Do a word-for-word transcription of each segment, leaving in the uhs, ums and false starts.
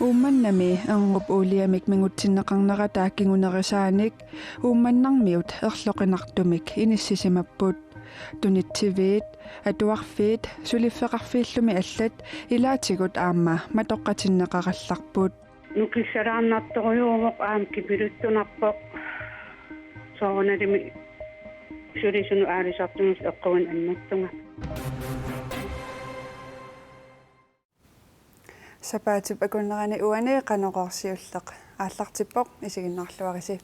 Uummannami erngup uuliamik mingutsinneqarnerata kingunerisaanik Uummannarmiut erloqinartumik inissisimapput. Tunitsiviit, atuarfiit suliffeqarfiillumi allat ilaatigut aamma matoqqatinneqarallarput. Nukissalaarnartorujuuvoq aamma kipiluttunarpoq. Soorunalimi sulisunut aalisartunut eqquin annertunga. Sapaatip akunnerani uani Qanorooq siulleq aallartippoq, isiginnaarluarisi.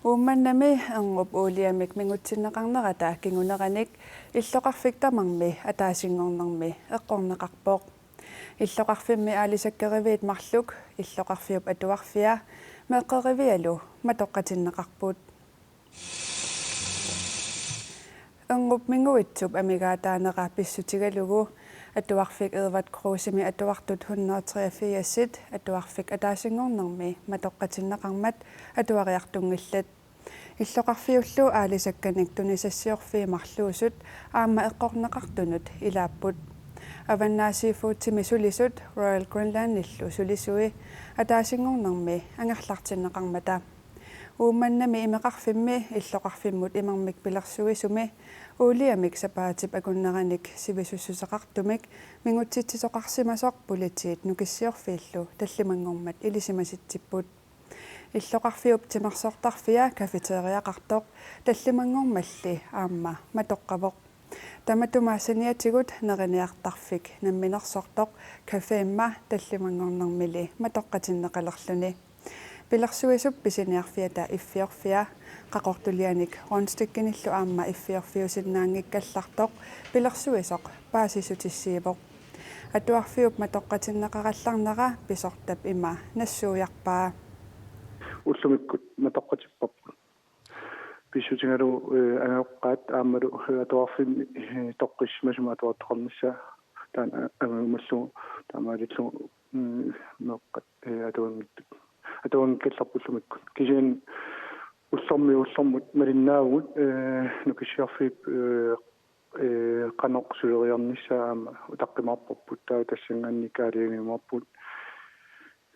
Uummannami erngup uuliamik mingutsinneqarnerata kinguneranik illoqarfik tamarmi ataasinngornermi eqqorneqarpoq. Illoqarfimmi aalisakkeriviit marluk illoqarfiup atuarfia meeqqerivialu matoqqatinneqarput. Erngup minguitsup amigaataanera pissutigalugu atuarfik Edvard Krusemi atuartut hundrede treogfirsit atuarfik ataasinngornermi matoqqatinneqarmat atuariartunngillat. Illoqarfiullu aalisakkanik tunisassiorfii marluusut aamma eqqorneqartunut ilaapput. Avannaat Seafoodimi sulisut Royal Greenlandillu sulisui ataasinngornermi angerlartinneqarmata. Uummannami imeqarfimmi illoqarfimmut imermik pilersuisumi uuliamik sapaatip akunneranik sivisussuseqartumik mingutsitsisoqarsimasoq politiit Nukissiorfiillu tallimanngormat ilisimasitsipput. Illoqarfiup timersortarfia cafeteriaqartoq tallimanngormalli aamma matoqqavoq. Tamatuma saniatigut neriniartarfik namminersortoq Cafémma tallimanngornermili matoqqatinneqalerluni. Pilersuisup pisiniarfiata iffiorfia Qaqortulianik Rundstykkenillu aamma iffiorfiusinnaanngikkallartoq pilersuisoq paasissutissiivoq. Atuarfiup matoqqatinneqarallarnera pisortap ima nassuiarpaa. Ullumikkut matoqqatipparput. Pissutigalugu, eh, angajoqqaat aammalu, eh, atuarfimmi, eh, toqqissisimasumik atuartoqarnissaa taanna angajumallugu taamaalillugu, mm, meeqqat, eh, atuanngitsut. Atuanngikkallarput ullumikkut. Kisianni ullormiit ullormut malinnaavugut, eh, Nukissiorfiup, eh, eh, qanoq suleriarnissaa aamma utaqqimaarparput, taava tassanngaanniit aalajangiumaarpugut,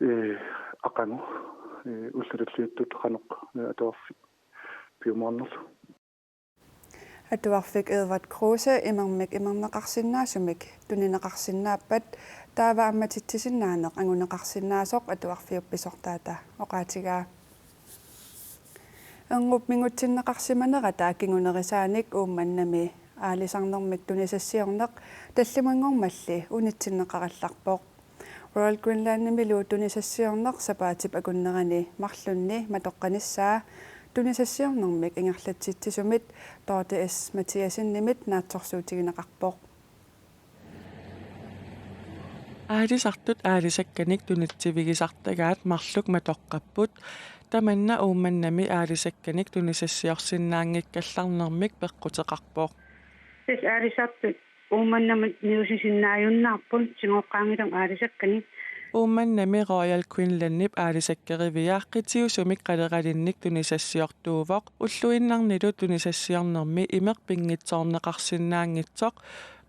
eh, aqagu, eh, ullut tulliuttut qanoq, eh, atuarfik piumaarnerlugu. Atuarfik Edvard Kruse imermik imerneqarsinnaasumik tunineqarsinnaappat taava ammatitsisinnaaneq anguneqarsinnaasoq atuarfiup pisortaata oqaatigaa. Erngup mingutsinneqarsimanerata kingunerisaanik Uummannami aalisarnermik tunisassiorneq tallimanngormalli unitsinneqarallarpoq. Royal Greenlandimilu tunisassiorneq sapaatip akunnerani marlunni matoqqanissaa tunisassiornermik ingerlatsitsisumit Dorthe S. Mathiassenimit naatsorsuutigineqarpoq. Aalisartut aalisakkanik tunitsivigisartagaat marluk matoqqapput, tamanna Uummannami aalisakkanik tunisassiorsinnaanngikkallarnermik peqquteqarpoq. Tassa aalisartut Uummannami niusisinnaajunnaarput, tigoqqaanngilaq aalisakkanik. Uummannami Royal Greenlandip aalisakkeriviaq qitiusumik qaleralinnik tunisassiortuuvoq, ulluinnarnilu tunisassiornermi imeq pinngitsoorneqarsinnaanngitsoq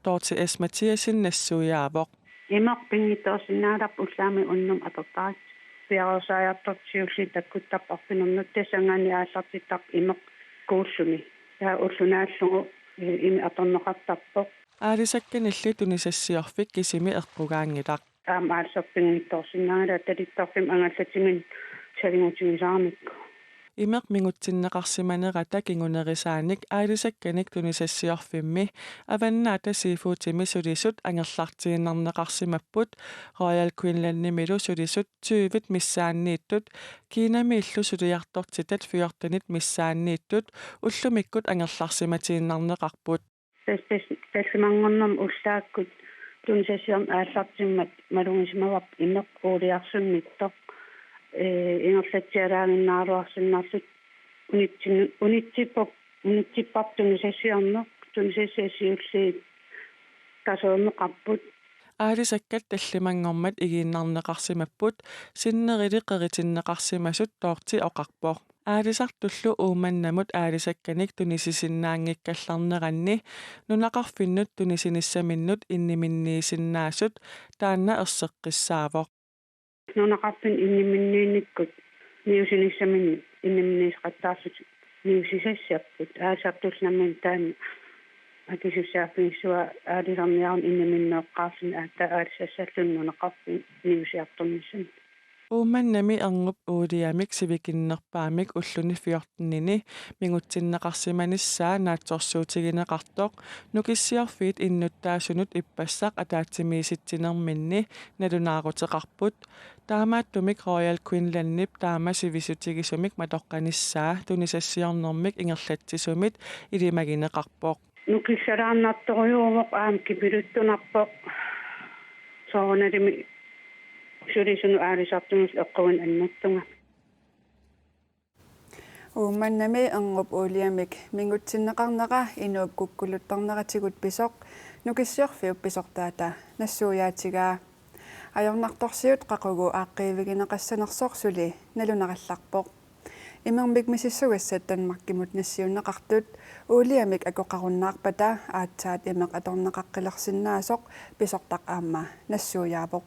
Dorthe S. Mathiassen nassuiaavoq. Imeq pinngitsoorsinnaagaluarpoq, ullaami unnuk atortarput. Piareersaajartortut siulliit takkuttarput arfineq-marlunut, tassanngaanniit aallartittarput imeq kuulluni. Taava ulloq naallugu, eh, imeq atorneqartarpoq. Aalisakkanilli tunisassiorfik kisimi eqqugaanngilaq. Aamma aalisartut pinngitsoorsinnaanngillat, talittarfimmi angallatigit saligutigisaaramikku. Imeq mingutsinneqarsimanerata kingunerisaanik aalisakkanik tunisassiorfimmi Avannaata Seafoodimi sulisut angerlartiinnarneqarsimapput, Royal Greenlandimilu sulisut tyvit missaanniittut, Kinamiillu suliartortitat fjortenit missaanniittut ullumikkut angerlarsimatiinnarneqarput. Tassa, tassa tallimanngornermi ullaakkut tunisassiorneq aallartimmat malugisimavarput imeq uuliarsunnittoq, ee, ingerlatsialaaginnaaraluarsinnarlutik unitsin-, unitsippa-, unitsipparput tunisassiorneq, tunisassiat siulliit kasoorneqarput. Aalisakkat tallimanngormat igiinnarneqarsimapput, sinnerilik qeritinneqarsimasut Dorthe oqarpoq. Aalisartullu Uummannamut aalisakkanik tunisisinnaanngikkallarneranni nunaqarfinnut tunisinissaminnut inniminniisinnaasut taanna erseqqissaavoq. Nunaqarfinni inniminniinnikkut niusinissaminnik inniminniisaqattaarlutik niusisassapput, aalisartullu nammineq taanna akisussaaffigissuaa aalisarniaruni inniminneeqqaarluni aatsaat aalisassalluni nunaqarfinni niusiartornissamut. Uummannami erngup uuliamik sivikinnerpaamik ulluni fjortenini mingutsinneqarsimanissaa naatsorsuutigineqartoq Nukissiorfiit innuttaasunut ippassaq ataatsimiisitsinerminni nalunaaruteqarput. Taamaattumik Royal Greenlandip taama sivisutigisumik matoqqanissaa tunisassiornermik ingerlatsisumit ilimagineqarpoq. Nukissalaarnartorujuuvoq, aamma kipiluttunarpoq. Soorunalimi sulisunut aalisartunullu eqquini annertungami. Uummannami erngup uuliamik mingutsinneqarnera inuup kukkuluttorneratigut pisoq Nukissiorfiup pisortaata nassuiaatigaa. Ajornartorsiut qaqugu aaqqiivigineqassanersoq suli nalunarallarpoq. Imermik misissugassat Danmarkimut nassiunneqartut uuliamik akoqarunnaarpata aatsaat imeq atorneqaqqilersinnaasoq pisortaq aamma nassuiaavoq.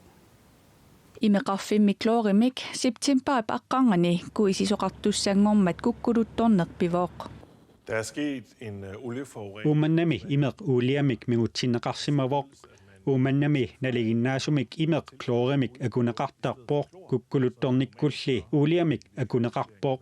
Imeqarfimmi klorimik septembarip aqqarnganni kuisisoqartussanngormat kukkuluttorneq pivoq. Der er sket en øh, olieforurening. Uummannami imeq uuliamik mingutsinneqarsimavoq. Uummannami nalinginnaasumik imeq klorimik akuneqartarpoq, kukkuluttornikkulli uuliamik akuneqarpoq.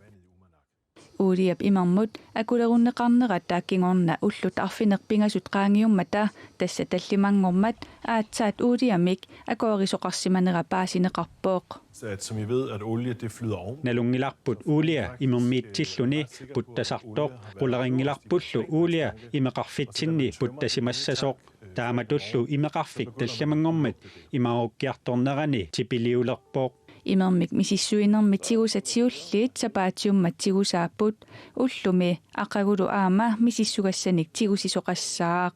Uuliap imermut akulerunneqarnerata kingorna ullut arfineq-pingasut qaangiummata, tassa tallimanngormat, aatsaat uuliamik akuerisoqarsimanera paasineqarpoq. Så at, som I ved, at olie, det flyder oven. Nalunngilarput uulia imermiitsilluni puttasartoq, qularinngilarpullu uulia imeqarfitsinni puttasimassasoq. Taamatullu imeqarfik tallimanngormat imaarukkiartornerani tipiliulerpoq. Imermik misissuinermi tigusat siulliit sapaatiummat tigusaapput, ullumi aqagulu aamma misissugassanik tigusisoqassaaq.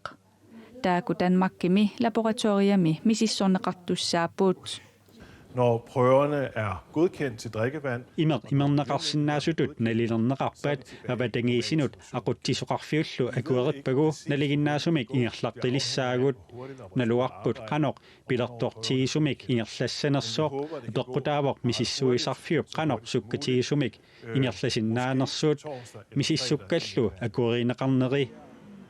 Taakku Danmarkimi laboratoriami misissorneqartussaapput. Når prøverne er godkendt til drikkevand. Imeq imerneqarsinnaasutut nalilerneqarpat avatangiisinut aqutsisoqarfiullu akuerippagu nalinginnaasumik ingerlaqqilissaagut. Naluarput qanoq pilertortigisumik ingerlassanersoq, apeqqutaavoq misissuisarfiup qanoq sukkatigisumik ingerlasinnaanersut, misissukkallu akuerineqarneri.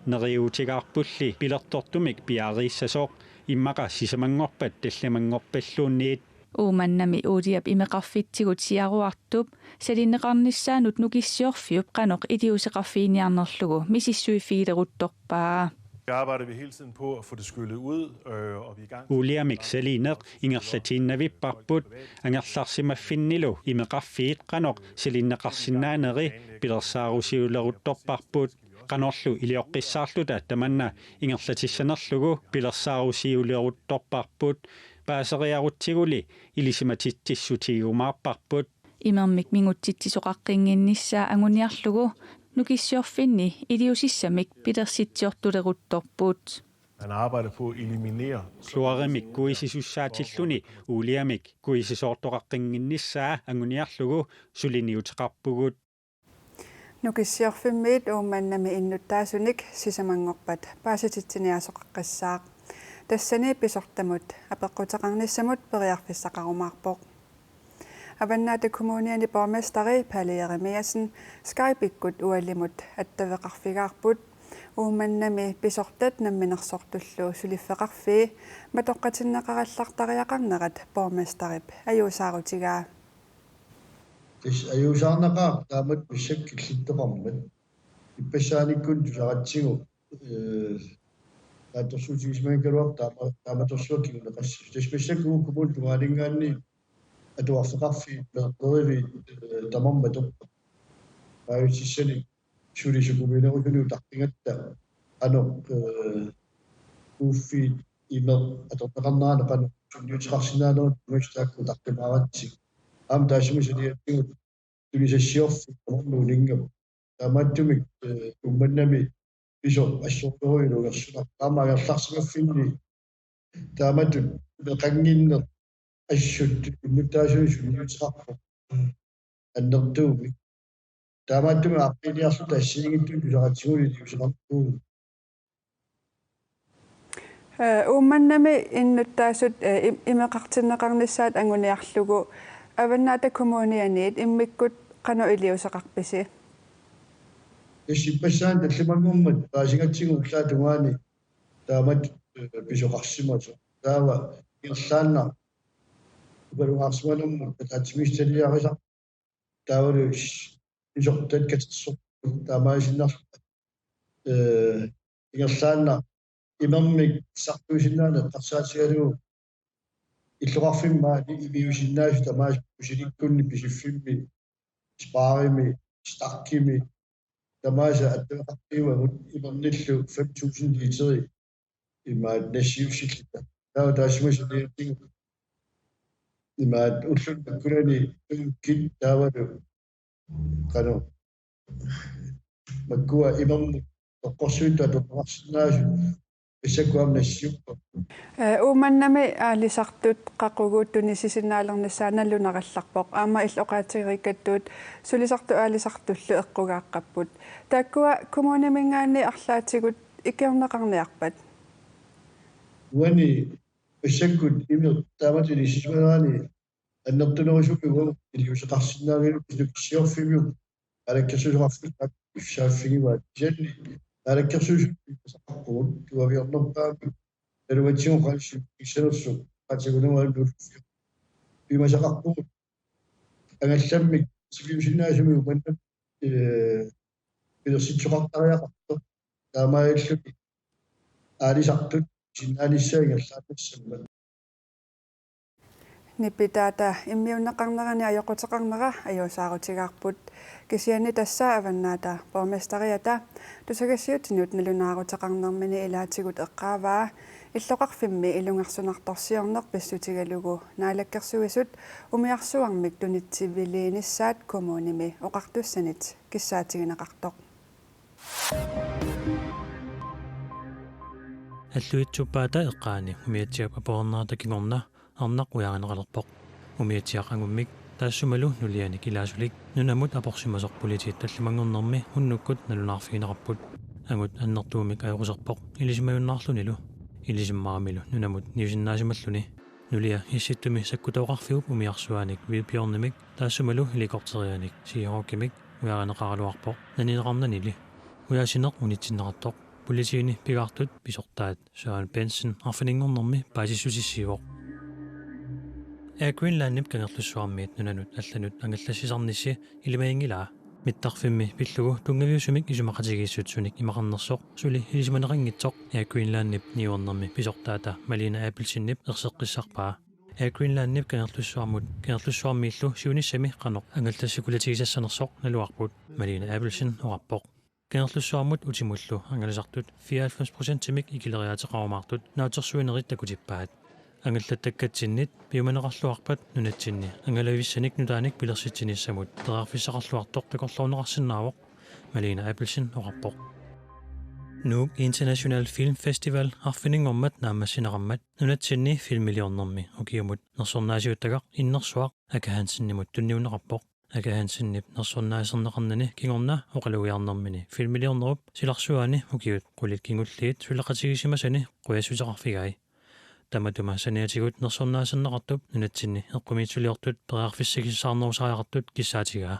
Neriuutigaarpulli pilertortumik piareerissasoq, immaqa sisamanngorpat tallimanngorpalluunniit. Uummannami uuliap imeqarfitsigut siaruartup salinneqarnissaanut Nukissiorfiup qanoq iliuuseqarfiginiarnerlugu misissuiffigileruttorpaa. Der arbejder vi hele tiden på at få det skyllet ud, øh, og vi er i gang. Uuliamik salineq ingerlatiinnavipparput, angerlarsimaffinnilu imeqarfiit qanoq salinneqarsinnaaneri pilersaarusiuleruttorparput. Qanorlu ilioqqissaarluta tamanna ingerlatissanerlugu pilersaarusiuleruttorparput, paaseriarutsiguli ilisimatitsissutigigumaarparput. Imermik mingutsitsisoqaqqinnginnissaa anguniarlugu Nukissiorfinni iliuusissamik pilersitsiortuleruttorput. Man arbejder på at eliminere. Klorimik kuisisussaatilluni uuliamik kuisisoortoqaqqinnginnissaa anguniarlugu suliniuteqarpugut. Nukissiorfimmiit Uummannami innuttaasunik sisamanngorpat paasititsiniaasoqaqqissaaq. Tassani pisortamut apeqquteqarnissamut periarfissaqarumaarpoq. Avannaata Kommuniani borgmesteri Palle Jeremiassen Skype-ikkut ualimut attaveqarfigaarput. Uummannami pisortat namminersortullu suliffeqarfii matoqqatinneqarallartariaqarnerat borgmesterip ajuusaarutigaa. Tassa ajuusaarnaqaaq taamatut massakkut killittoqarmat. Ippassaanikkut tusaratsigu, øh, naatsorsuutigisimagaluartoq taama-, taamatorsuaq kinguneqassasoq. Tassa massakkut uku kommunip tungaaninngaanniit atuarfeqarfiit meeqqeriviit, øh, tamarmik atoqqaat. Paajusissani suli sukumiinerusunik utaqqigatta qanoq, øh, kuuffiit imeq atorneqarneranut qanoq sunniuteqarsinnaanerat tungaanut taakku utaqqimaaratsigit. Aamma taassuma saniatigut tunisassiorfiit tamarmik uninngapput. Taamaattumik, øh, Uummannami pisoq assorujussuaq iluarsunarpoq. Aamma angerlarsimaffinni taamatut imeqannginneq assut innuttaasunik sunniuteqarpoq annertuumik. Taamaattumik aaqqinniarluta assigiinngitsunik tusaratsigu iliuuseqarpugut. Eh, Uummannami innuttaasut, eh, im-, imeqartinneqarnissaat anguniarlugu Avannaata Kommunianiit immikkut qanoq iliuuseqarpisi? Issippassaani tallimanngormat paasigatsigu ullaap tungaani taamatut, eh, pisoqarsimasoq. Taava ingerlaannaq upalugaarsimanermut ataatsimiititaliarisaq taavalu s-, isortat katersorput taamaasiinnarluta. Eh, ingerlaannaq imermik pissartuisinnaaneq eqqarsaatigalugu illoqarfimmi maani imiusinnaasut tamaasa pusilikkunni Pisiffimmi, Sparimi, Starkimi tamaasa attaveqarfiuagut imernillu fem tusind literi imaat nassiussilluta. Taava taassuma saniatigut imaat ulluni makkunani tuukkit taavalu qanoq makkua imermut toqqorsuit atorneqarsinnaasut massakkut aamma nassiupput. Eh, Uummannami aalisartut qaqugu tunisisinnaalernissaat nalunarallarpoq. Aamma illit oqaatigereerakku sulisartut aalisartullu eqqugaaqqapput. Taakkua kommuniminngaanniit arlaatigut ikiorneqarniarpat? Uani massakkut imeq taamatut inissisimanerani annertunerusumik uagut iliuuseqarsinnaanngilaq, Naalakkersuisoqarfiup saaffigivaat. Kisianni Naalakkersuisut piumasaqarpugut tuaviornerpaamik nalugatsigu qanillisut pissanersoq qatigunamaallu piumasaqarpugut angallammik siviusinnaasumik Uummannap, eh, pilersitsisoqartariaqartoq taamaalilluni aalisartut sinnaanissaa ingerlaannassammat. Nipitaata immiunneqarnerani ajoquteqarnera ajuusaarutigaarput. Kisianni tassa Avannaata borgmesteriata tusagassiuutinut nalunaaruteqarnermini ilaatigut eqqaavaa illoqarfimmi ilungersunartorsiorneq pissutigalugu Naalakkersuisut umiarsuarmik tunitsiviliinissaat kommunimi oqartussanit kissaatigineqartoq. Alluitsuppaata eqqaani umiatsiap apuarnerata kingorna arnaq ujaarineqalerpoq. Umiatsiaq angummik taassumalu nulianik ilaasulik nunamut aporsimasoq politiit tallimanngornermi unnukkut nalunaarfigineqarput. Angut annertuumik ajoquserpoq ilisimajunnaarlunilu. Ilisimavaramilu nunamut niusinnaasimallugu. Nulia Issittumi sakkutooqarfiup umiarsuaanik Hvidbjørnimik taassumalu helikopterianik Seahawkimik ujaarineqaraluarpoq nanineqarnanili. Ujaasineq unitsinneqartoq politiini pigaartut pisortaat Søren Bendtsen arfininngornermi paasissutissiivoq. Air Greenlandip Kangerlussuarmiit nunanut allanut angallassisarnissi ilimaginngilaa. Mittarfimmi pillugu tunngaviusumik isumaqatigiissut sunik imaqarnersoq suli ilisimaneqanngitsoq Air Greenlandip niuernermi pisortaata Malene Abelsenip erseqqissarpaa. Air Greenlandip Kangerlussuarmut Kangerlussuarmiillu siunissami qanoq angallassikulatigisassanersoq naluarput, Malene Abelsen oqarpoq. Kangerlussuarmut utimullu angalasartut fireoghalvfems procentimik ikileriaateqarumaartut nautsersuinerit takutippaat. Angallattakkatsinnik piumaneqarluarpat nunatsinni angalavissanik nutaanik pilersitsinissamut periarfissaqarluartoq takorloorneqarsinnaavoq, Malene Abelsen oqarpoq. Nuuk International Film Festival arfininngormat naammassineqarmat nunatsinni filmiliornermi ukiumut nersornaasiuttagaq innersuaq Aka Hansenimut tunniunneqarpoq. Aka Hansenip nersornaaserneqarnani kingorna oqalugiarnermini filmiliornerup silarsuaani ukiut qulit kingulliit suleqatigisimasani qujassuseqarfigai. Tamatuma saniatigut nersornaaserneqartup nunatsinni eqqumiitsuliortut periarfissagissaarnerusariaqartut kissaatigaa.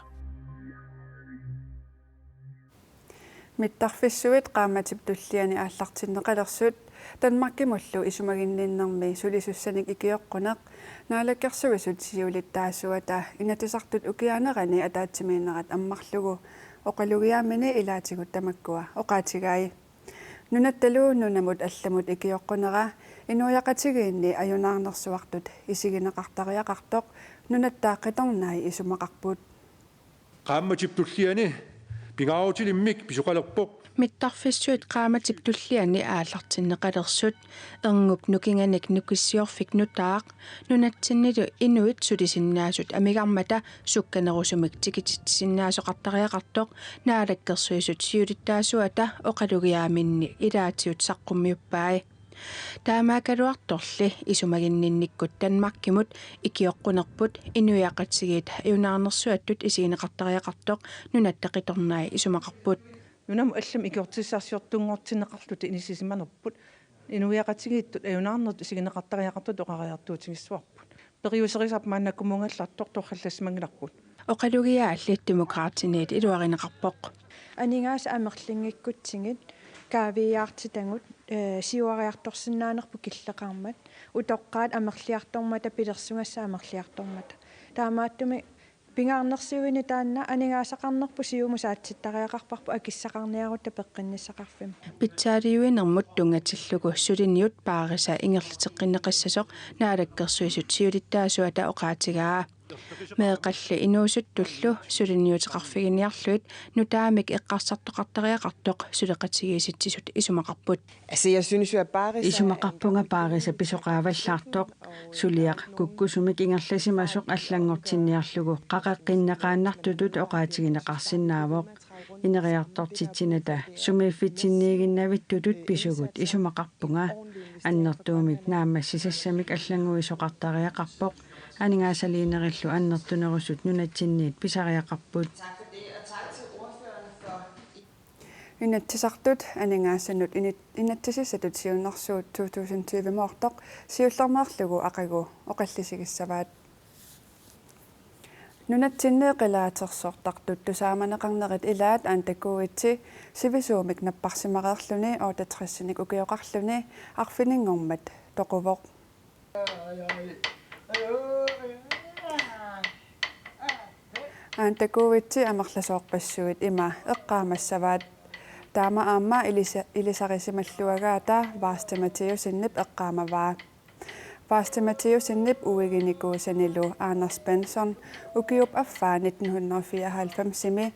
Mittarfissuit qaammatip tulliani aallartinneqalersut Danmarkimullu isumaginninnermi sulisussanik ikioqquneq Naalakkersuisut siulittaasuata Inatsisartut ukiaanerani ataatsimiinnerat ammarlugu oqalugiaamini ilaatigut tamakkua oqaatigai. Nunattalu nunamut allamut ikioqqunera inuiaqatigiinni ajunaarnersuartut isigineqartariaqartoq Nunatta Qitornai isumaqarput. Qaammatip tulliani pingaarutilimmik pisoqalerpoq. Mittarfissuit qaammatip tulliani aallartinneqalersut erngup nukinganik Nukissiorfik nutaaq nunatsinnilu inuit sulisinnaasut amigarmata sukkanerusumik tikitsitsisinnaasoqartariaqartoq Naalakkersuisut siulittaasuata oqalugiaaminni ilaatigut saqqummiuppai. Taamaakkaluartorli isumaginninnikkut Danmarkimut ikioqqunerput inuiaqatigiit ajunaarnersuattut isigineqartariaqartoq Nunatta Qitornai isumaqarput. Nunamut allamut ikiortissarsiortunngortinneqarluta inissisimanerput Inuiaqatigiittut ajunaarnertut isigineqartariaqartutut oqariartuutigissavarput. Periuserisarput maannakkut muungallartoq torrallassimanngilarput. Oqalugiaalli Demokraatiniit iluarineqarpoq. Aningaasat amerlinngikkutsigit kaaviiaartitagut, ee, siuariartorsinnaanerput killeqarmat, utoqqaat amerliartormata pilersugassat amerliartormata. Taamaattumik pingaarnersiuini taanna aningaasaqarnerput siumut saatsittariaqarparput akissaqarniarutta peqqinnissaqarfimmi. Pitsaaliuinermut tunngatillugu suliniut paarisa ingerlateqqinneqassasoq Naalakkersuisut siulittaasuata oqaatigaa. Meeqqalli inuusuttullu suliniuteqarfiginiarlugit nutaamik eqqarsartoqartariaqartoq suleqatigiissitsisut isumaqarput. Altså, jeg synes jo, at paarisa... Isumaqarpunga paarisa pisoqaavallaartoq, suliaq kukkusumik ingerlasimasoq allanngortinniarlugu qaqeqqinneqaannartutut oqaatigineqarsinnaavoq. Ineriartortitsinata sumiiffitsinniiginnavittutut pisugut isumaqarpunga. Annertuumik naammassisassamik allannguisoqartariaqarpoq. Aningaasaliinerillu annertunerusut nunatsinniit pisariaqarput. Inatsisartut aningaasanut init-, inatsisissatut siunnersuut to tusind tyve-moortoq siullermeerlugu aqagu oqallisigissavaat. Nunatsinni qilaatersortartut tusaamaneqarnerit ilaat Aanta Kuitsi sivisuumik napparsimareerluni otteogtresinik ukioqarluni arfininngormat toquvoq. Aanta Kuitsi amerlasoorpassuit ima eqqaamassavaat. Taama aamma ilisa-, ilisarisimalluagaata Vaasti Mathiussenip eqqaamavaa. Vaasti Mathiussenip uiginikuusanilu Anders Benson ukiup affaa nitten hundrede fireoghalvfems-imi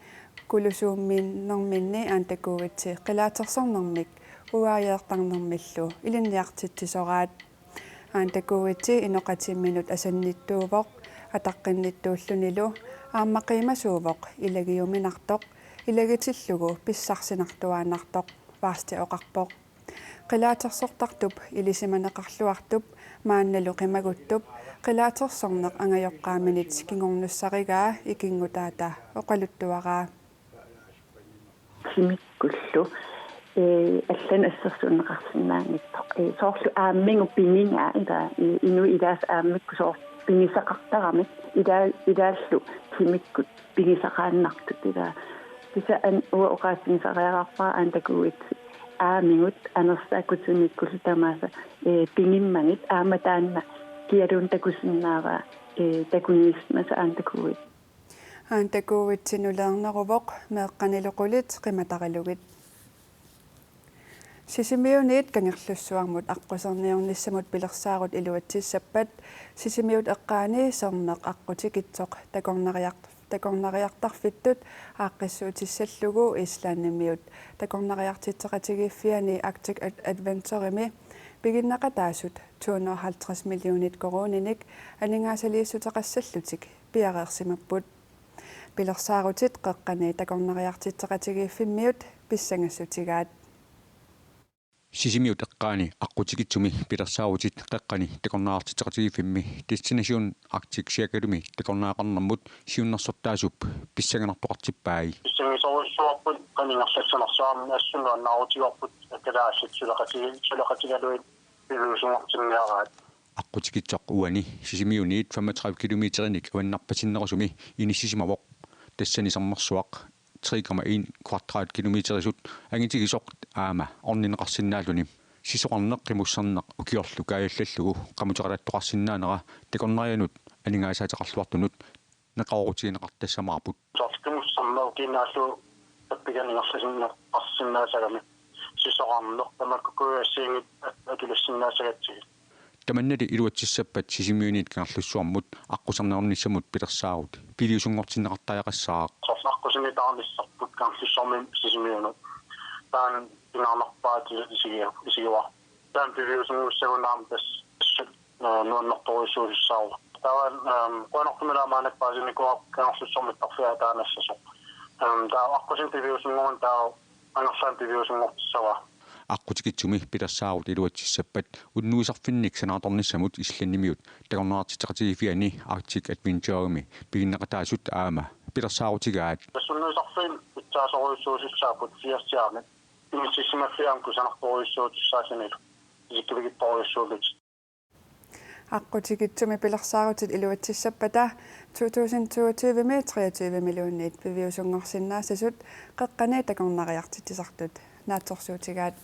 Colosseumimiinnerminni Aanta Kuitsi qilaatersornermik uaajeertarnermillu ilinniartitsisoraat. Aanta Kuitsi inoqatimminut asannittuuvoq, ataqqinnittuullunilu aamma qiimasuuvoq ilagiuminartoq, ilagitillugu pissarsinartuaannartoq, Vaasti oqarpoq. Qilaatersortartup ilisimaneqarluartup maannalu qimaguttup qilaatersorneq angajoqqaaminit kingornussarigaa ikinngutaata oqaluttuaraa. Timikkullu, ee, allanik assersuunneqarsinnaanngitsoq. Ee, soorlu aammigut pigigaa ilaa, ee, inuit ilaasa aammikkut soorlu pigisaqartaramik ilaa, ilaallu timikkut pigisaqaannartut ilaa. Kisianni uanga oqaatigisariaqarpara Aanta Kuitsi aammigut anersaakkutimikkullu tamaasa, ee, pigimmagit aamma taanna kialuunniit takusinnaavaa, ee, takunniissimasa Aanta Kuitsi. Aanta Kuitsi nuleerneruvoq meeqqanilu qulit qimatarilugit. Sisimiuniit Kangerlussuarmut aqquserniornissamut pilersaarut iluatsissappat Sisimiut eqqaani sermeq aqqutikitsoq takornariart-, takornariartarfittut aaqqissuutissallugu Islandimiut takornariartitseqatigiiffiani Arctic Ad-, Adventuremi piginneqataasut to hundrede og halvtreds millionit koruuninik aningaasaliissuteqassallutik piareersimapput. Pilersaarutit qeqqani takornariartitseqatigiiffimmiut pissangassutigaat. Sisimiut eqqaani aqqutikitsumi pilersaarutit qeqqani takornariartitseqatigiiffimmi Destination Arctic Circle-imi takornariaqarnermut siunnersortaasup pissanganartoqartippai. Pissangasorujussuuarput qanoq ingerlassanersoq aamma assut nuannaarutigaarput kalaallit suleqatigi-, suleqatigalugit piviusunngortinniaraat. Aqqutikitsoq uani Sisimiuniit femogtredive kilometerinik avannarpatinnerusumi inissisimavoq. Tassani sermersuaq tre komma en kvadratkilometerisut angitigisoq aamma ornineqarsinnaalluni. Sisorarneq qimusserneq ukiorlu kaajallallugu qamuteqalattoqarsinnaanera takornarianut aningaasaateqarluartunut neqeroorutigineqartassamaarput. Soorlu qimusserneq ukiinnaallu appiganik ingerlasinneqarsinnaasagami. Sisorarneq tamakku kuiassiingit at-, atulissinnaassagatsigit. Tamannali iluatsissappat Sisimiuniit Kangerlussuarmut aqquserniornissamut pilersaarut piviusunngortinneqartariaqassaaq. Soorlu aqqusinnittaarnissarput Kangerlussuarmiit Sisimiunut. Taanna pingaarnerpaatut isigi-, isigivara. Taanna piviusunngussagunaarmat tassa, ee, nuannertorujussuusussaavoq. Taava, em, qujanartumik ilaa maannakkut paasinikuuara Kangerlussuarmiittarfiit ataanassasoq. Em, taava aqqusineq piviusunngormat taava angerlaannaq piviusunngortissavaa. Aqqutikitsumi pilersaarut iluatsissappat unnuisarfinnik sanaartornissamut Islandimiut takornariartitseqatigiiffiani Arctic Adventuremi piginneqataasut aamma pilersaarutigaat. Tassa unnuisarfiit pitsaasorujussuusussaapput fiassiaamik. Inissisimaffia aamma kusanartorujussuutussaasunilu. isikkivigippassuullutik. Aqqutigitsumik pilersaarutit iluatsissappata to tusind toogtyve-mi treogtyve millionit piviusunngorsinnaasasut qeqqani takornariartitsisartut naatsorsuutigaat.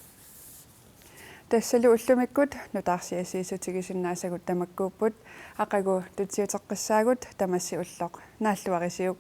Tassalu ullumikkut nutaarsiassiissutigisinnaasagut tamakkuupput, aqagu tutsiuteqqissaagut tamassi ulloq naalluarisiuk.